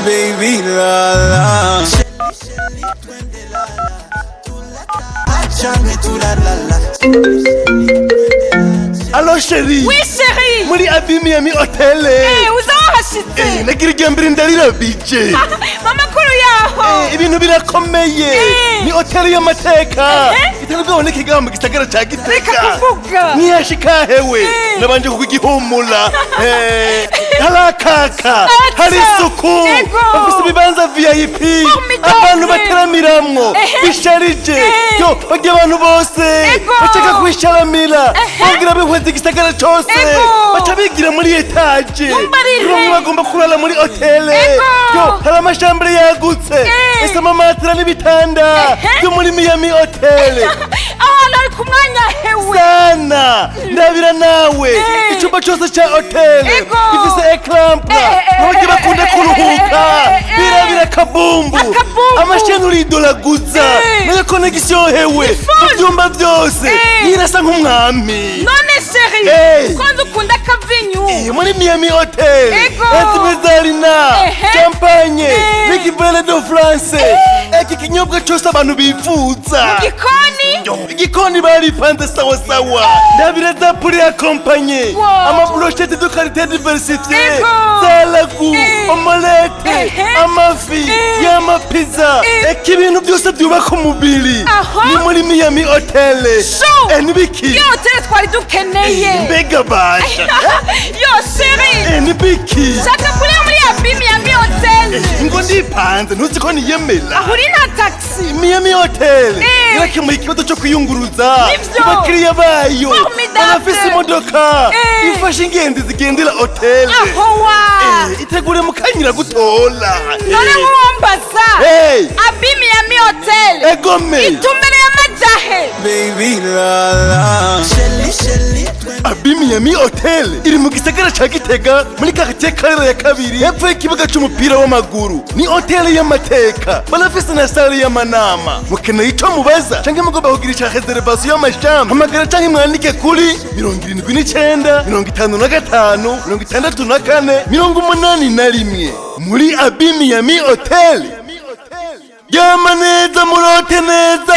Baby lala. Change tulalala. Allô chérie. Oui chéri. Muri Abi Miami Hotel. Eh, uza wahashitse. Nagira igambere ndarira bije. Amakuru yaho? Ibintu birakomeye. Ni hoteli y'amateka itari bwaboneke ngaha mu gisagara ca Gitega. Reka kuvuga. Ntiyashika hewe. Nabanje kugwa igihumura. Harakaka, hari isuku, bafise ibibanza VIP Formidable. abantu bateramiramwo, bisharije. Yo bagiye abantu bose bashaka kwisharamira, bagira bihweza igisagara cose, baca bigira muri étage. Mumbarire. Bamwe bagomba kurara muri hoteli. Yo, hari amashambure yagutse, ese amamatera n'ibitanda byo muri Miami Hotel. Ahantu ari ku mwanya hewe. Sana ndabira nawe. Icyumba cyose cya hoteli gifise écran plat. Abagiye bakunda kuruhuka, birabira akabumbu. Akabumbu. Amasheni uridoraguza nayo connexion hewe mu byumba byose. Nirasa nk'umwami. None chéri, ko nzi ukunda akavinyu? Muri Miami Hotel Mezarina, champagne n'ikivere de France, iki kinyobwa cyose abantu bifuza. Gikoni? Yo, igikoni baripanze sawa sawa. Ndabira za poulet accompagné, amabrochettes de qualité diversifiée, za ragoût, omelette, amafi y'amapizza, eka ibintu byose byubaka umubiri. Ni muri Miami Hotel. Chou. Nibiki? Iyo hoteli twari dukeneye. Mbega basha. Yo chéri. Nibiki? Shaka kuri muri Abi Miami Hotel. Ngo ndipanze, ntuzi ko niyemera. Aho uri nta taxi? Miami Hotel yarakemuye ikibazo cyo kwiyunguruza Nivyo. ku bakiriya bayo. Formidable. Barafise imodoka ifasha ingenzi zigendera hoteli. Aho wa. Itegure mukanyira gutola. None nkuwombaza, Hey. Abi Miami Hotel Egome. itumbereye amajahe? Baby lala. Shelly, Shelly. Abi Miami Hotel iri mu gisagara ca Gitega, muri quartier Karera ya kabiri, hepfo y'ikibuga c'umupira w'amaguru. Ni hoteli y'amateka, barafise na salle y'amanama. Mukeneye ico mubaza canke mugomba kugirisha réservation y'amashamba, hamagara canke mwandike kuri 79 55 64 81. Muri Abi Miami Hotel, ryama neza, murote neza.